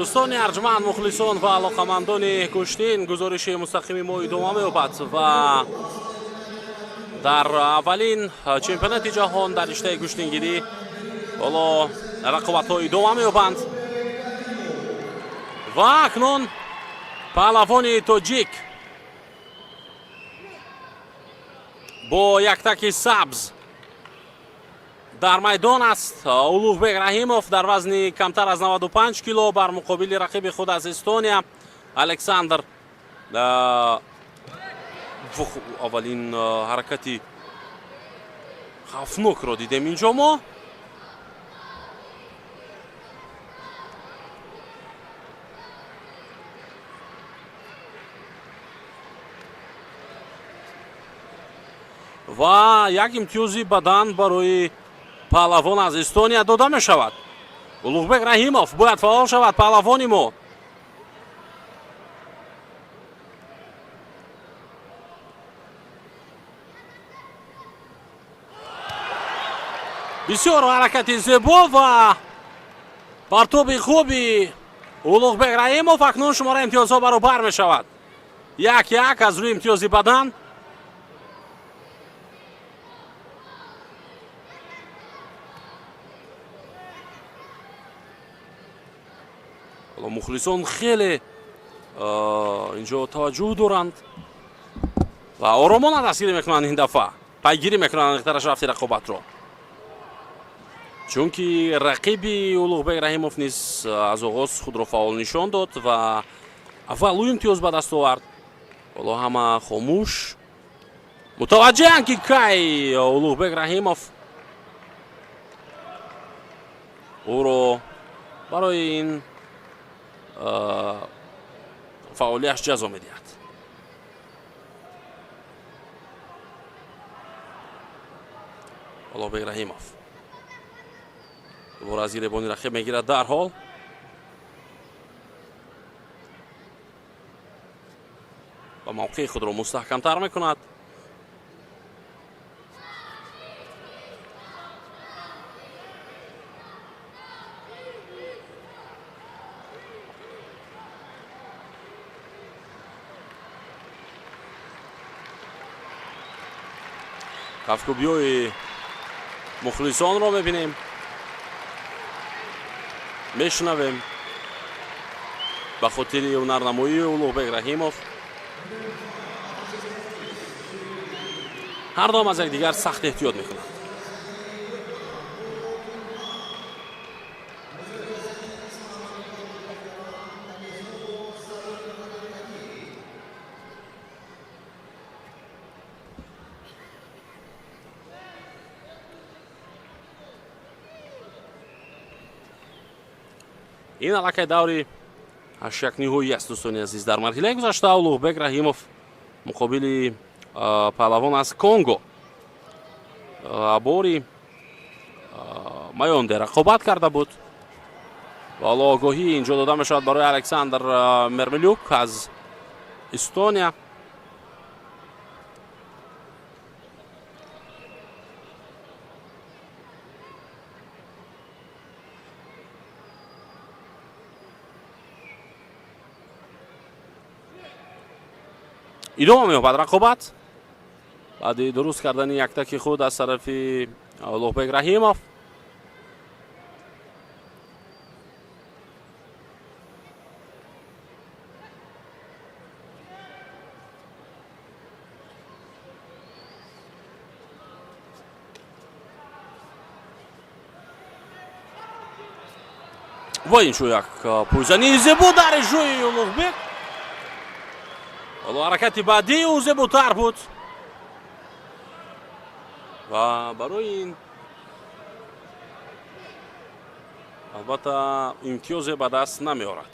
Дӯстони арҷманд, мухлисон ва алоқамандони кӯштин, гузориши мустақими мо идома меёбад ва дар аввалин чемпионати ҷаҳон дар риштаи гӯштингирӣ ҳоло рақобатҳо идома меёбанд ва акнун паҳлавони тоҷик бо яктаки сабз дар майдон аст. Улуғбек Раҳимов дар вазни камтар аз 95 кило бар муқобили рақиби худ аз Эстония Александр. Аввалин ҳаракати хавфнокро дидем инҷо мо. Ва як имтиёзи бадан барои паҳлавон аз Эстония дода мешавад. Улуғбек Раҳимов бояд фаъол шавад, паҳлавони мо. Бисёр ҳаракати зебо ва партоби хуби Улуғбек Раҳимов. Акнун шумораи имтиёзҳо баробар мешавад, 1-1, аз рӯи имтиёзи бадан. Ҳоло мухлисон хеле инҷо таваҷҷӯҳ доранд ва оромона дастгирӣ мекунанд. Ин дафъа пайгирӣ мекунанд аниқтараш рафти рақобатро, чунки рақиби Улуғбек Раҳимов низ аз оғоз худро фаъол нишон дод ва аввал ӯ имтиёз ба даст овард. Ҳоло ҳама хомӯш мутаваҷҷеҳанд, ки кай Улуғбек Раҳимов ӯро барои ин фаъолияш ҷазо медиҳад. Улуғбек Раҳимов дубора аз гиребони рақиб мегирад дарҳол ва мавқеи худро мустаҳкамтар мекунад. Кафкӯбиҳои мухлисонро мебинем, мешунавем ба хотири ҳунарнамоии Улуғбек Раҳимов. Ҳар дуам аз якдигар сахт эҳтиёт мекунанд. Ин аллакай даври ҳаштякниҳоӣ аст, дӯстони азиз. Дар марҳилаи гузашта Улуғбек Раҳимов муқобили паҳлавон аз Конго Абори Майонде рақобат карда буд ва ҳоло огоҳӣ инҷо дода мешавад барои Александр Мермелюк аз Эстония. Идома меёбад рақобат баъди дуруст кардани яктаки худ аз тарафи Улуғбек Раҳимов. Ва иншо як пойзании зебо дар иҷрои Улуғбек. Ҳоло ҳаракати баъдии ӯ зеботар буд ва барои ин албатта имтиёзе ба даст намеорад.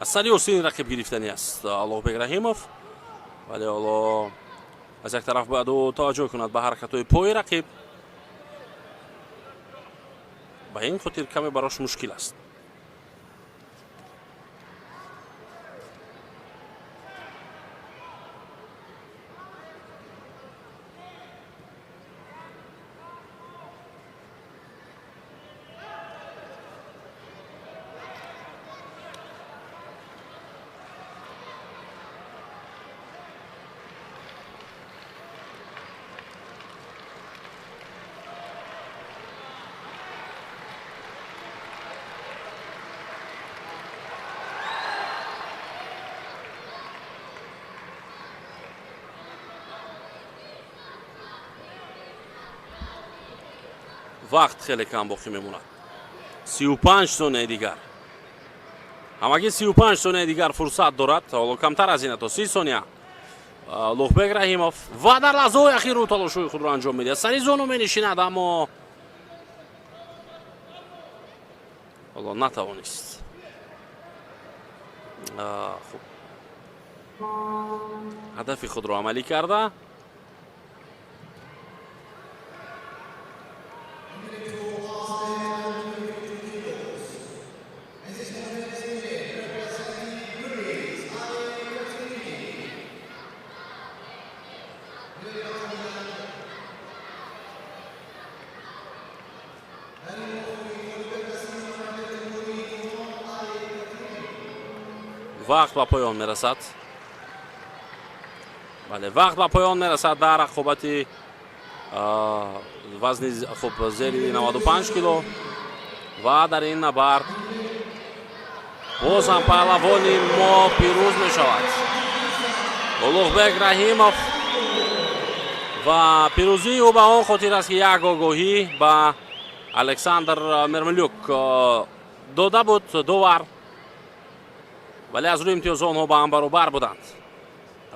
Аз сари остини рақиб гирифтанӣ аст Улуғбек Раҳимов, вале ҳоло аз як тараф бояд ӯ таваҷҷӯҳ кунад ба ҳаракатҳои пои рақиб. Ба ин хотир каме барош мушкил аст. Вақт хеле кам боқӣ мемонад, 35 сонияи дигар. Ҳамагӣ 35 сонияи дигар фурсат дорад, ҳоло камтар аз ин, то 30 сония Улуғбек Раҳимов. Ва дар лаҳзаҳои ахир ӯ талошҳои худро анҷом медиҳад, сари зону менишинад, аммо ҳоло натавонист хуб ҳадафи худро амалӣ карда. Вақт ба поён мерасад. Бале, вақт ба поён мерасад дар рақобати вазни хуб зери 95 кило. Ва дар ин набард боз ҳам паҳлавони мо пирӯз мешавад, Улуғбек Раҳимов. Ва пирӯзии ӯ ба он хотир аст, ки як огоҳӣ ба Александр Мермелюк дода буд довар, вале аз рӯи имтиёзҳо онҳо ба ҳам баробар буданд.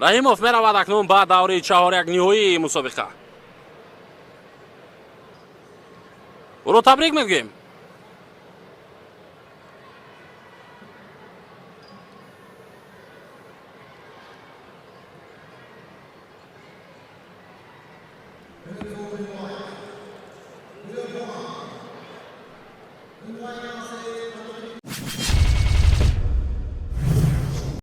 Раҳимов меравад акнун ба даври чаҳоряк ниҳоии мусобиқа. Ӯро табрик мегӯем.